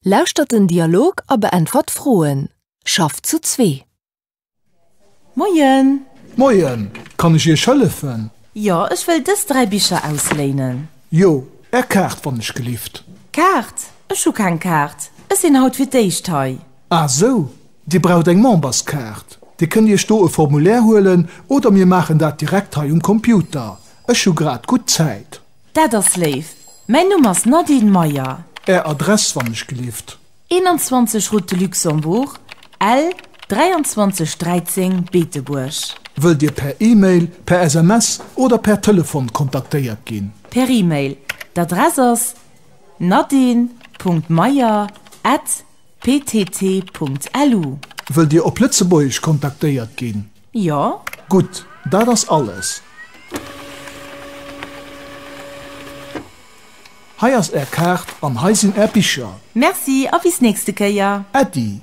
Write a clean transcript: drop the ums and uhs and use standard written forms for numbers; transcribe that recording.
Lauschtert den Dialog a beäntwert d'Froen. Schafft zu zwee. Moien! Moien, kann ech Iech hëllefen? Jo, ech wëll dës 3 Bicher ausléinen. Jo, Är Kaart wann ech gelift. Kaart? Ech hu keng Kaart, ech sinn haut fir d'éischt hei. Ah sou, Dir braucht eng Memberskaart. Dir kënnt Iech do e Formulaire huelen oder mir maachen dat direkt hei um Computer. Ech hu grad gutt Zäit. Dat ass léif. Mäin Numm ass Nadine Meyer. Är Adress wann ech gelift. 21 Route de Luxembourg, L 23 13 Beetebuerg. Wëllt Dir per E-Mail, per SMS oder per Telefon kontaktéiert ginn? Per E-Mail. D'Adress ass nadine.meyer at ptt.lu. Wëllt Dir op Lëtzebuergesch kontaktéiert ginn? Jo. Gutt, dat ass alles. Hei ass Är Kaart an hei sinn Är Bicher. Merci a bis nächste Kéier. Äddi.